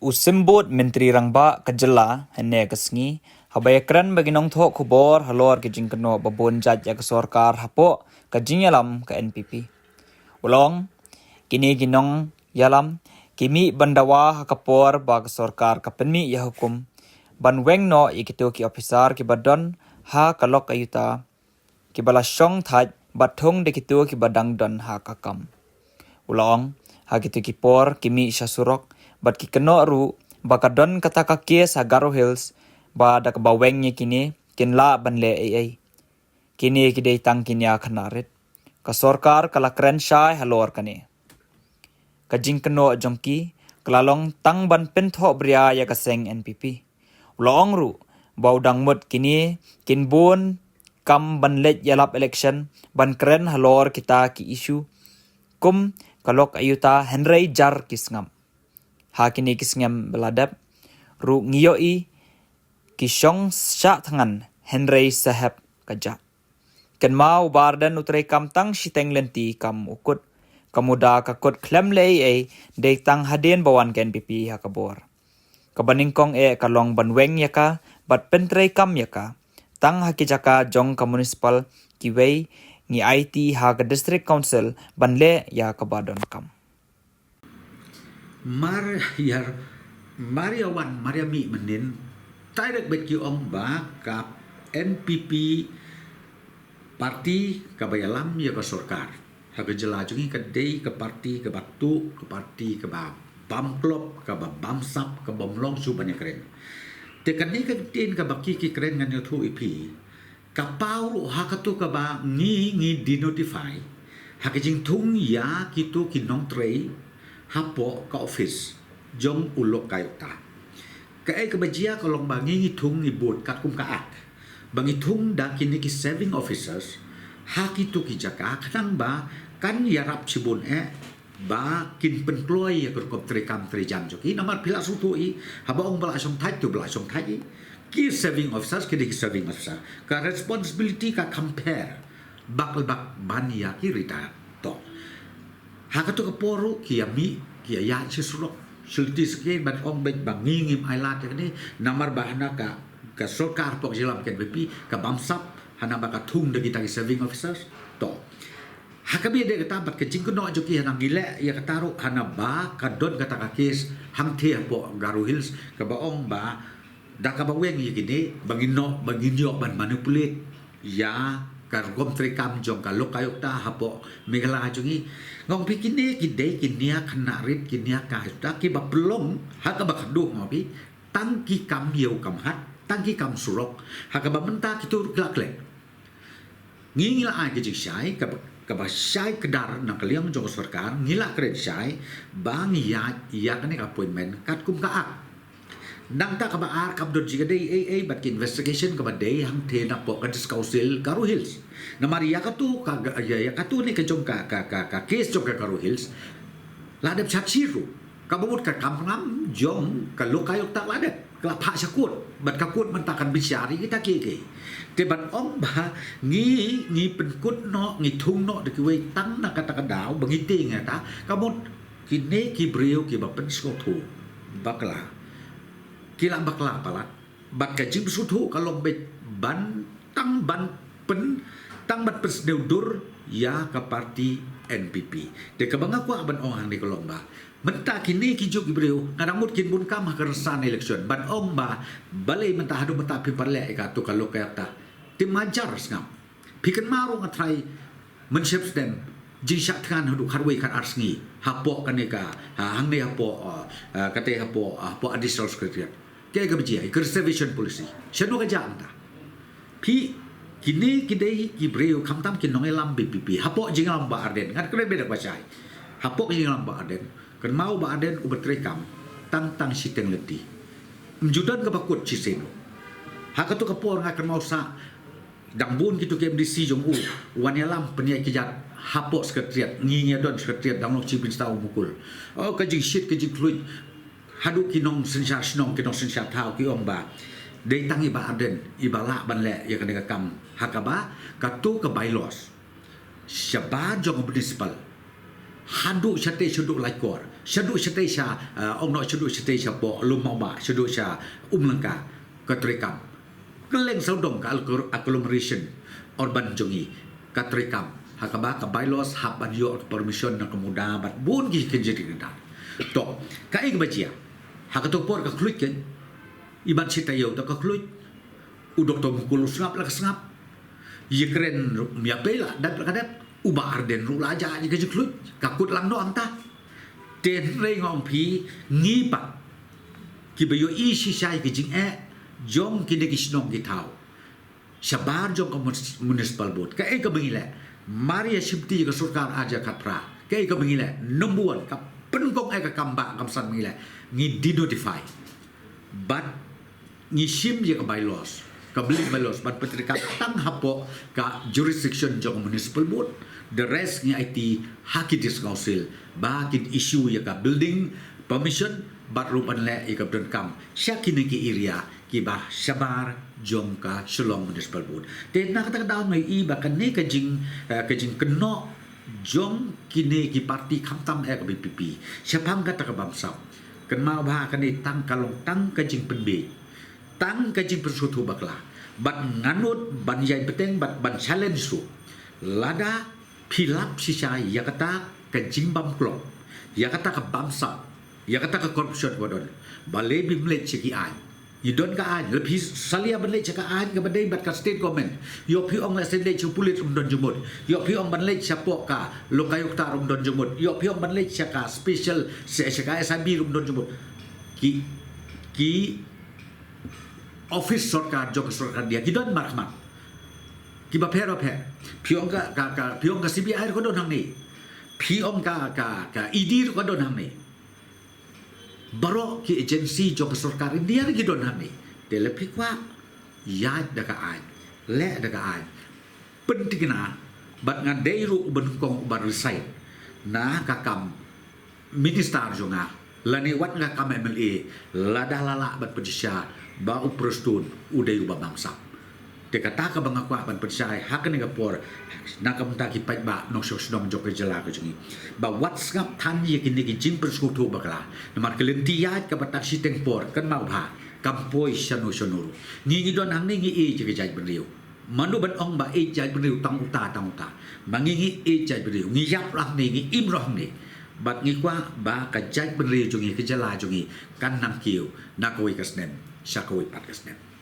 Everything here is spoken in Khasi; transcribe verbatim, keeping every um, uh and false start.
U Symbud Myntri Rangbah ka jylla hynne ka sngi haba ïakren bad ki nongthoh khubor halor ki jingkynnoh ba bun jait ïa ka sorkar hapoh ka jingïalam ka N P P. U la ong, kine ki nongïalam ki mih ban dawa ha ka por ba ka sorkar ka pynmih ïa hukum ban weng noh ïa kito ki ophisar kiba don ha ka lok ayuta, kiba la shong thait bad thung da kito kiba dang don ha ka kam. U la ong, ha kito ki por ki mih sha surok bad ki kynnoh ruh ba ka don kata ka kes ha Garo Hills ba da kaba weng ïa kine kin lah ban leh ei ei. Kine ki dei tang ki nia khynnah rit. Ka sorkar ka la kren shai halor kane. Ka jingkynnoh jong ki ka la long tang ban pynthohbria ïa ka seng N P P. U la ong ruh ba u dang mut kine kin bun kam ban leit ïalap election ban kren halor kita ki issue kum ka lok ayuta, hynrei jar ki sngap. Ha kine ki snem ba la dep ruh ngi ïohi ki shong shah thngan hynrei sahep ka jah. Kynmaw, u Bah Ardent u treikam tang shiteng lynti kam u kut. Ka mut da ka kut khlem leh ei ei, dei tang hadien ba wan ka N P P ha ka bor. Kaba nyngkong eh ka long ban weng ïa ka bad pyntreikam ïa ka. Tang ha ki jaka jong ka municipal, kiwei ngi aiti ha ka district council ban leh ïa kaba donkam. Mar ïa, mar ïa wan, mar ïa mih mynnin, direct beit ki ong ba ka N P P party kaba ïalam ïa ka sorkar ha ka jylla jong ngi ka dei ka party kaba tuh, ka party kaba bam klop, kaba bam sap, kaba ym long shuh ban ïakren. Te kane ka ktien kaba ki ki kren ngan ïathuh ïa phi, ka paw ruh ha katu kaba ngi ngi denotify ha ka jingthung ïa kitu ki nongtrei hapoh ka office jong u lok kayokta. Kaei kaba jia ka long ba ngi ngi thung, ngi bud katkum ka Act ba ngi thung da kine ki serving officers ha kitu ki jaka khnang ba kan ïarap shibun eh ba kin pynkloi ïa ka rukom treikam treijam jong ki. Namar phi la sngewthuh hi, haba ong ba la shong thait, to ba la shong thait hi. Ki serving officers ki dei ki serving officer, ka responsibility ka compare bak le bak ban ïa ki retired. To ha katu ka por ruh ki ïa mih, ki ïa ïaid sha surok sha lynti sha kynthei ban ong beit ba ngi ngim ailad ïa kane, namar ba hana ka, ka sorkar hapoh ka jylla ka N P P ka bam sap, hana ba ka thung da kita ki serving officers. To ha kaba ïadei kata bad ka jingkynnoh jong ki, hana ngi leh ïa kata ruh, hana ba ka don kata ka case hangtei hapoh Garo Hills kaba ong ba da kaba weng ïa kine ba ngin noh, ba ngin ïoh ban manipulate ïa ka rukom treikam jong ka lok kayokta hapoh Meghalaya jong ngi. Nga ong phi, kine ki dei ki nia khynnah rit, ki nia kayokta kiba pynlong ha kaba khadduh, nga ong phi, tang ki kam ïew kam hat, tang ki kam surok, ha kaba mynta kitu ruh ki la klet. Ngi ngi la ai ka jingshai kaba, kaba shai kdar na ka liang jong ka sorkar, ngi la kren shai ba ngi ïaid ïa kane ka appointment katkum ka Act. Nangta kaba ar, kam don jingïadei ei ei bad ka investigation kaba dei hangtei napoh ka District Council Garo Hills. Namar ïa katu ka, ïa, ïa katu ne ka jong ka, ka, ka, ka case jong ka Garo Hills la dep charge sheet ruh. Kaba mut ka kam ngam jong ka lok kayokta la dep, ka la phah sha kut, bad ka kut mynta kan bishar ïa kita kiei kiei. Te ban ong ba ngi, ngi pynkut noh, ngi thung noh da kiwei tang na kata ka daw ba ngi tieng ïa ta, ka mut kine ki briew kiba pynsngewthuh bakla, ki la bakla palat. Bad ka jingsngewthuh ka long beit ban, tang ban pyn, tang ban pynsniew dur ïa ka party N P P. Te kaba nga kwah ban ong hangne ka long ba mynta kine ki juh ki briew, nga dang mut kin bun kam ha ka rynsan election, ban ong ba balei mynta, haduh mynta phim pat leh ïa katu ka lok kayokta. Te majar sngap. Phi kynmaw ruh, nga tharai mynshep snem jingshah thngan haduh khatwei khatar sngi hapoh kane ka, ha, hangne hapoh, uh, uh, kata hapoh, uh, hapoh Additional Secretariat. Kaei kaba jia, ka reservation policy, shano ka jah mynta? Phi, kine ki dei ki briew khamtam ki nongïalam V P P hapoh jingïalam Bah Ardent. Ngan kren beit da kaba shai. Hapoh jingïalam Bah Ardent, kynmaw Bah Ardent uba treikam tang, tang shiteng lynti. Ym ju don kaba kut shisien. Ha katu ka por nga kynmaw sa dang bun kitu ki M D C jong u wan ïalam pynïaid kjat hapoh Secretariat. Ngi ngi don Secretariat, dang long Chief Minister u Mukul. Oh, ka jingshit ka jingkhluit. Haduh ki nongsynshar shnong, ki nongsynshar thaw ki ong ba dei tang i Bah Ardent iba lah ban leh ïa kane ka kam ha kaba katu ka bylaws shabar jong ka municipal Haduh shatei shaduh Laitkor, shaduh shatei sha, uh, ong noh shaduh shatei sha Poh Lum Mawbah, shaduh sha Umlangka, ka treikam. Kylleng sawdong ka agglomeration urban jong ngi ka treikam. Ha kaba ka bylaws hap ban ïoh ka permission na ka MUDA bad bun ki kynjri kynjah. To, kaei kaba jia? Ha kato ka por ka khluit kein, i Bah Sitaïew te ka khluit, u Doktor Mukul u sngap la ka sngap, ïa kren ruh ym ïa pei la dep la ka dep, u Bah Ardent ruh la jah ïa ka jingkhluit, ka kut lang noh hangta. Te hynrei nga ong phi, ngi pat kiba ïohi shisha ïa ka jingeh jong kine ki shnong ki thaw shabar jong ka munis-, municipal board. Kaei kaba ngi leh? Mar ïa shimti ïa ka sorkar ar hajar khatphra. Kaei kaba ngi leh? Number one, ka pynkhong eh ka kam ba kam san ba ngi leh, ngi denotify. Bad ngi shim ïa ka bylaws, ka building bylaws, ban pyntreikam tang hapoh ka jurisdiction jong ka municipal board. The rest ngi aiti ha ki district council ba kin issue ïa ka building permission bad ruh ban leh ïa ka ba donkam sha kine ki area kiba shabar jong ka Shillong Municipal Board. Te na kata ka daw nga ïohi ba kane ka jing, eh, ka jingkynnoh jong kine ki parti khamtam eh ka VPP shaphang kata ka bamsap. Kynmaw ba kane tang ka long tang ka jingpynbiej, tang ka jingpynsngewthuh bakla. Bad nga nud ban ïai bteng bad ban challenge ruh. Lada phi lap shisha ïa kata ka jingbam klop, ïa kata ka bamsap, ïa kata ka corruption ba don, balei phim leit sha ki aiñ? Ngi don ka aiñ, lada phi salia ban leit sha ka aiñ kaba dei bad ka state government, ïoh phi ong leit sha, leit sha pulit ruh ym don jingmut, ïoh phi ong ban leit shapoh ka Lokayukta ruh ym don jingmut, ïoh phi ong ban leit sha ka special, sha, sha ka SIB ruh ym don jingmut. Ki, ki office sorkar jong ka sorkar India ki don markhmat kiba pher bapher. Phi ong ka, ka, ka, phi ong ka CBI ruh ka don hangne. Phi ong ka, ka, ka ED ruh ka don hangne. Baroh ki agency jong ka sorkar India ruh ki don hangne. Te lada phi kwah, ïaid da ka aiñ, leh da ka aiñ. Pynthikna, bad nga dei ruh u ba nyngkong u ba resign na ka kam minister jong nga, lane wat na ka kam MLA, lada la lah ban pynshisha ba u Prestone u dei u ba bamsap. Te kata kaba nga kwah ban pynshai ha kane ka por na ka bynta ki paidbah nongshong shnong jong ka jylla ka jong ngi, ba wat sngap than ïa kine ki jingpynsngewthuh bakla. Namar ka lynti ïaid kaba tang shiteng por, kynmaw ba kam poi shano shano ruh. Ngi, ngi don hangne ngi ïeit ïa ka jaitbynriew. Mano ban ong ba ïeit jaitbynriew tang uta tang uta? Ma ngi ngi ïeit jaitbynriew, ngi ïap ruh hangne, ngi im ruh hangne. Bad ngi kwah ba ka jaitbynriew jong ngi, ka jylla jong ngi kan nang kiew na kawei ka snem sha kawei pat ka snem.